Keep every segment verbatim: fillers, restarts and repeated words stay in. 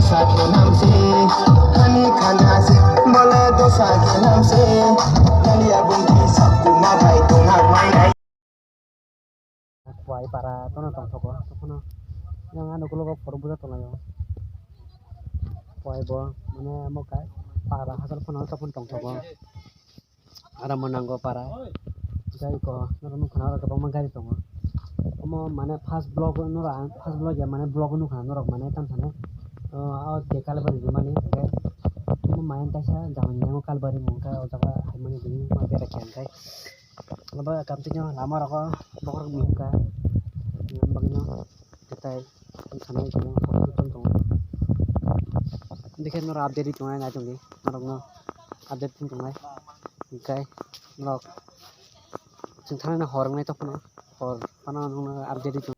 Sakhe namse, hani khana se, bole dosa khe namse, taliya bungki sakuma bai tongna mai. Kuai para tono tongthogo, tongphano yang ano ulo phoro buja tonglaio. Kuai bo mane amo kai para hachal phano tongphano tongthogo. Aro mwnango para. Jai ko, norok nukha na oro kwbangma gari tongo. Omo mane first vlog o norok ang, first vlog ya mane vlog o nukha na norok mane tamo sanai. O, o je Kalbari rimani hwnkhe. Omo mane kaisa jamani nango Kalbari mung khe o jaga haimani bini ma bera khe hwnkhe. Obo kamtwino lama rogo bokhorok mihimkha. Bagwino. Kwtai, ang sanai tongo, kok sukang tongo. Dekhe norok update ri tongnai, nai tongdi, norokno update tong tongnai. Hwnkhe norok chwng thangnai hor wngnai tongphano, hor phano nokno update ri tong.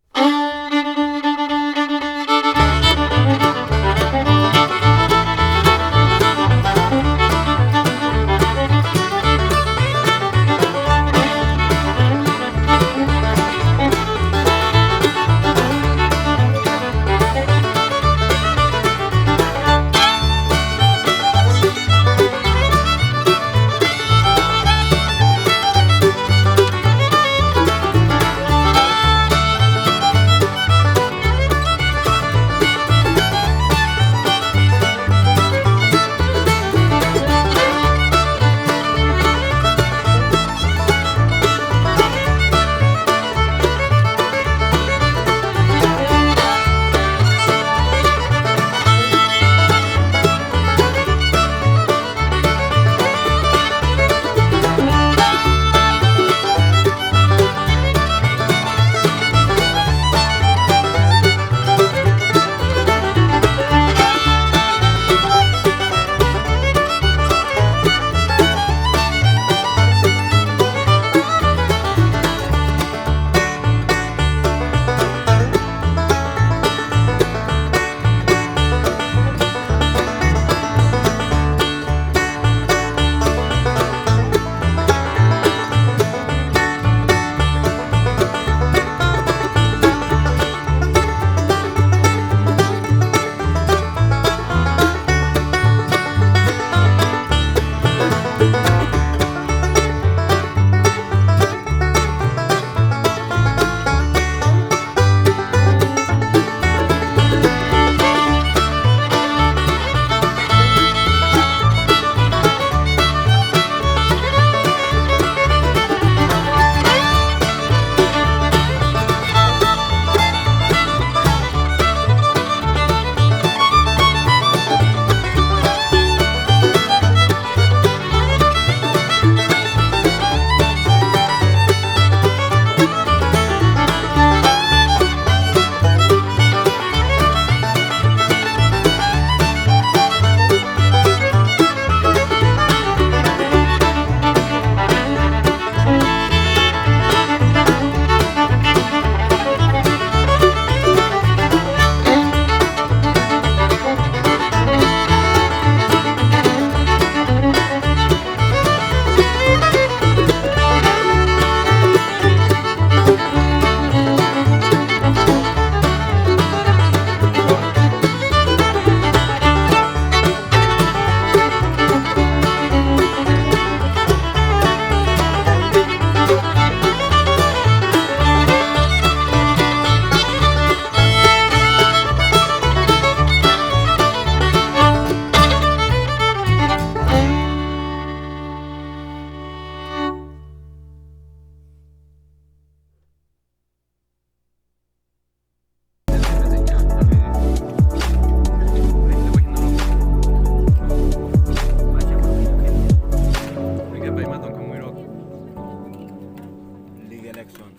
Legal action.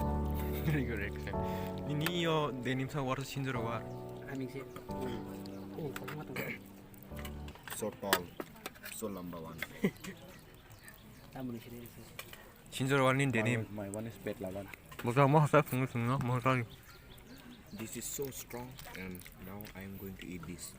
Legal action. Nini yo denim sa water sinjoro war. Ani se. So tall, so lamba one. Sinjor wal ni denim. My, my one is pet laban. Bosong mo hasa sungno sungno mo hasa. This is so strong, and now I am going to eat this.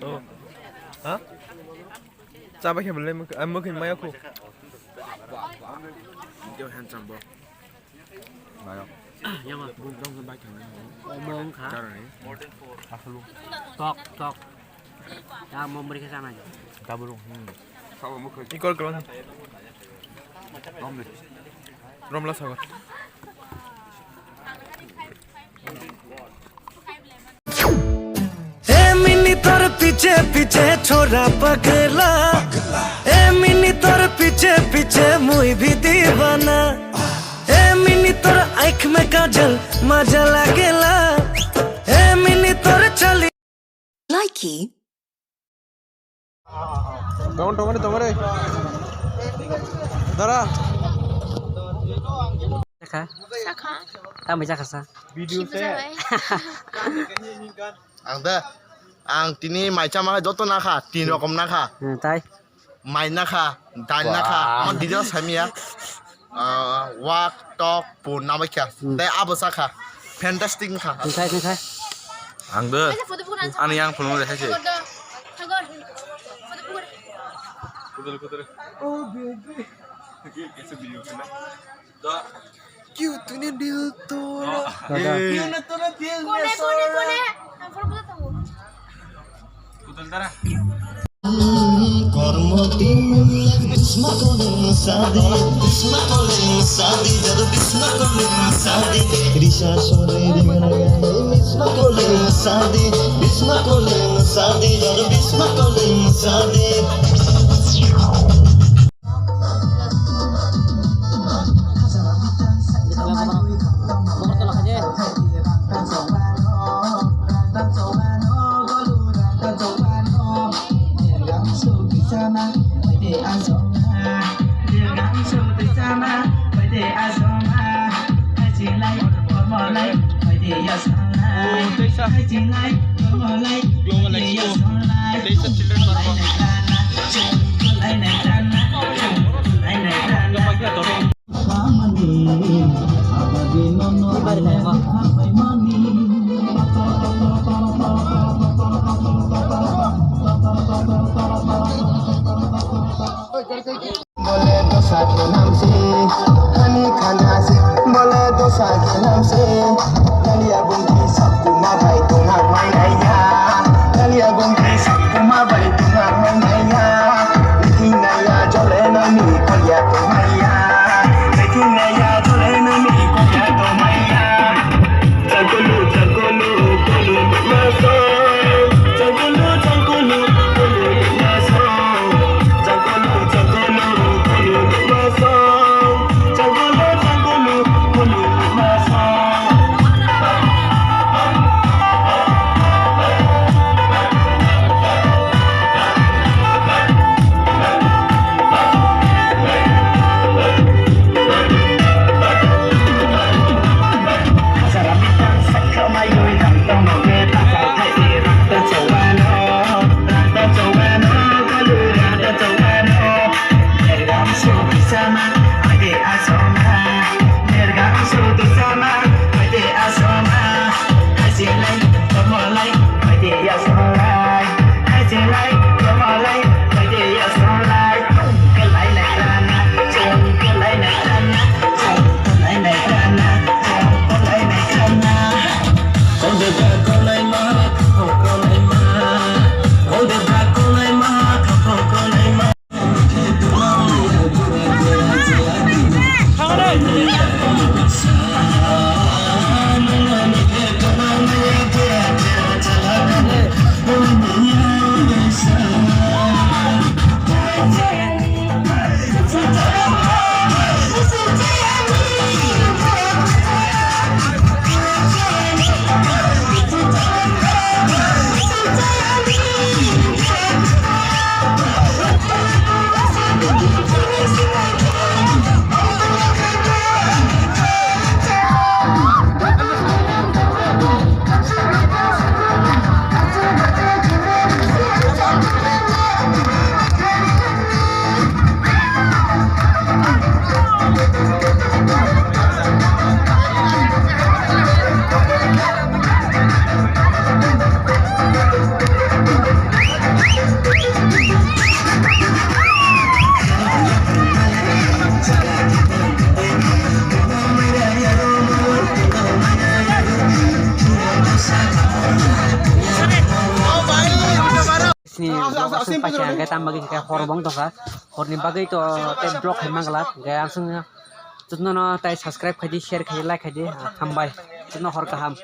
Oh. Huh? Chaba khe belai muk-, ah, mukhin maya khu. Yo handsome bo. Yama, bung dong bai thang. Omo wngkha. Jarani. Tok, tok. Ya, mo mori khe sanai. Taburu. Hmm. Ikor kelong. Romle. Romla sago. ए मिनी तोर पीछे पीछे छोरा पगला। ए मिनी तोर पीछे पीछे मुई भी दीवाना। ए मिनी तोर आँख में काजल मजा लागेला। ए मिनी तोर चली। Likey. Tongmani, tongmani, tongmani. Dara. Sakha. Sakha. Tamo sakha sa. Video se. Ang da, ang tini mai chama joto nakha, tin rokom nakha. Hmm, tai. Mai nakha, dal nakha, Wah. Ama details hamya. Ah, wak, tok, pun, nama kya. Hmm. Tai abo sakha. Fantastic kha. Tungkhai, tungkhai. Ang de. Ani yang phone mo hai se. Kudul, kudul. Oh, baby. Cute ni dil to. Kone, kone, kone. Ang phone ko tango. Kudul dara. Kormo tin bisma koleng sadi, bisma koleng sadi, jadu bisma koleng sadi. Risa sore ringa ringa bisma koleng sadi, bisma koleng sadi, jadu bisma koleng sadi. Bole dosa khe namse, hani khana se. Bole dosa khe namse, dalia bungki sakuma bai tongna mai naiya. Dalia bungki sakuma bai tongna mai naiya. Mithi naiya jole nani kolia tongmaiya. Mithi naiya jole nani kolia tongmaiya. Chakulu, chakulu, kulu masa. Chakulu, chakulu, kulu masa. Chakulu, chakulu, kulu masa. Chakulu, chakulu, kulu masa. Aswk paisa hwnkhe tamo bagwi hwnkhe hor bo wng tongkha. Horni bagwi to tei vlog khai manglak. Hwnkhe ang swngno jotono tai subscribe khaidi, share khaidi, like khaidi. Hambai. Jotono hor kaham.